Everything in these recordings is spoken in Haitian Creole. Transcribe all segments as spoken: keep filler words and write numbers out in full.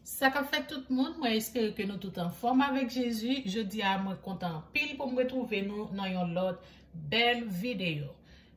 Sa k ap fèt tout moun, mwen espere ke nou tout anfòm avèk Jezi. Jodi a mwen kontan anpil pou m retwouve nou nan yon lòt bèl videyo.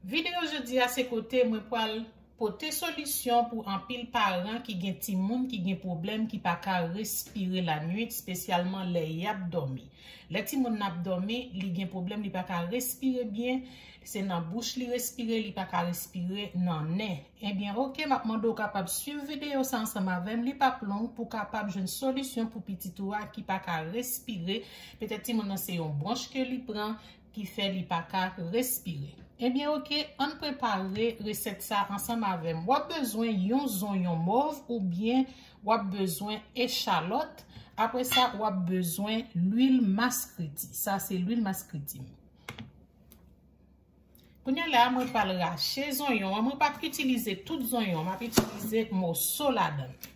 Videyo jodi a se kote mwen pral pote solisyon pou anpil paran ki gen timoun ki gen pwoblèm ki pa ka respire lannuit, espesyalman lè y ap dòmi. Lè timoun nan ap dòmi, li gen pwoblèm, li pa ka respire byen, se nan bouch li respire, li pa ka respire nan nen. Ebyen, oke, m ap mande w kapab swiv videyo sa ansanm avè m. Li p ap long pou w kapab jwenn solisyon pou pitit ou a ki pa ka respire. Petèt timoun nan se yon bwonch ke li pran ki fè li pa ka respire. Ebyen, oke, ann prepare resèt sa ansanm avè m. W ap bezwen yon zonyon mov oubyen w ap bezwen echalòt. Apre sa, w ap bezwen lwil maskriti. Sa se lwil maskriti m. Kounye a la, mwen pral rache zonyon an. Mwen p ap itilize tout zonyon. M ap itilize moso ladan l.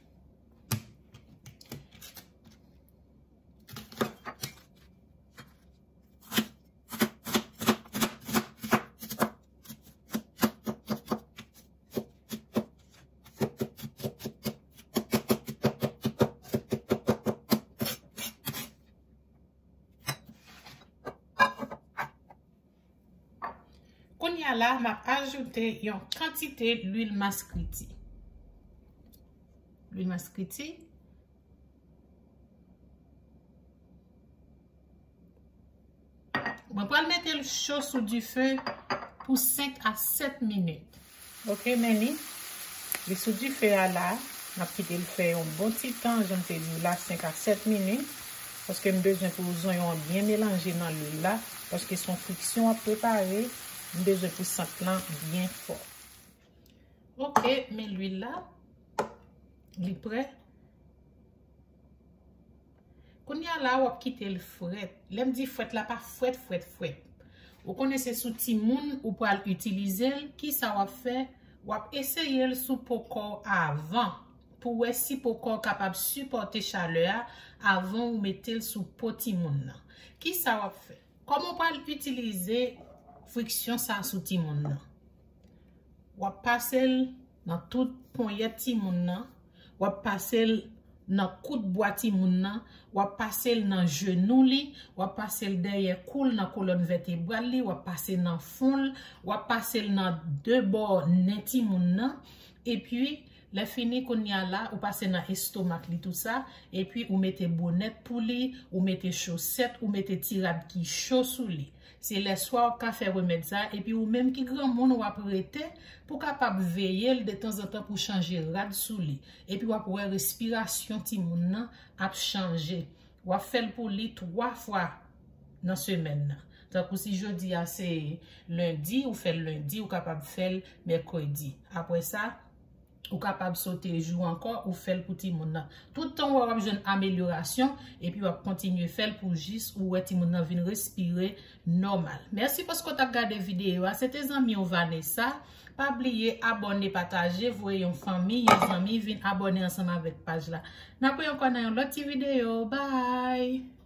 Kounye a la, m ap ajoute yon kantite lwil maskriti. Lwil maskriti. Mwen pral mete l cho sou dife pou senk a sèt minit. Oke, men li, li sou dife a la. M ap kite l fè yon bon ti tan, jan m te di w la, senk a sèt minit. Paske m bezwen pou zonyon an byen melanje nan lwil la. Paske se yon friksyon w ap prepare, m bezwen pou sant lan byen fò. Oke, men lwil la, li prè. Kounye a la, w ap kite l frèt. Lè m di frèt la, pa frèt, frèt, frèt. Ou konnen se sou timoun ou pral itilize l, kisa w ap fè? W ap eseye l sou po kò w avan, pou w wè si po kò w kapab sipòte chalè a avan ou mete l sou po timoun nan. Kisa w ap fè? Kòman w pral itilize friksyon sa a sou timoun nan? W ap pase l nan tout ponyèt timoun nan. W ap pase l nan kout bwa timoun nan. W ap pase l nan jenou li. W ap pase l dèyè kou l, nan kolòn vètebral li. W ap pase nan fon l. W ap pase l nan de bò nen timoun nan. Epi, lè fini, kounye a la, ou pase nan estomak li, tou sa. Epi, ou mete bonèt pou li, ou mete chosèt, ou mete ti rad ki cho sou li. Se lèswa w ap ka fè remèd sa, epi ou menm ki granmoun, w ap rete pou kapab veye l detanzantan pou chanje rad sou li. Epi w ap wè respirasyon timoun nan ap chanje. W ap fè l pou li twa fwa nan semèn nan. Tankou si jodi a se lendi, ou fè l lendi, ou kapab fè l mèkredi. Apre sa, ou kapab sote jou ankò, ou fè l pou timoun nan. Tout tan w wè w ap jwenn amelyorasyon, epi w ap kontinye fè l pou jis ou wè timoun nan vin respire nòmal. Mèsi paske w t ap gade videyo a. Se te zanmi w Vanessa. Pa bliye abòne, pataje, voye yon fanmi, yon zanmi vin abòne ansanm avèk paj la. N ap wè ankò nan yon lòt ti videyo. Bye!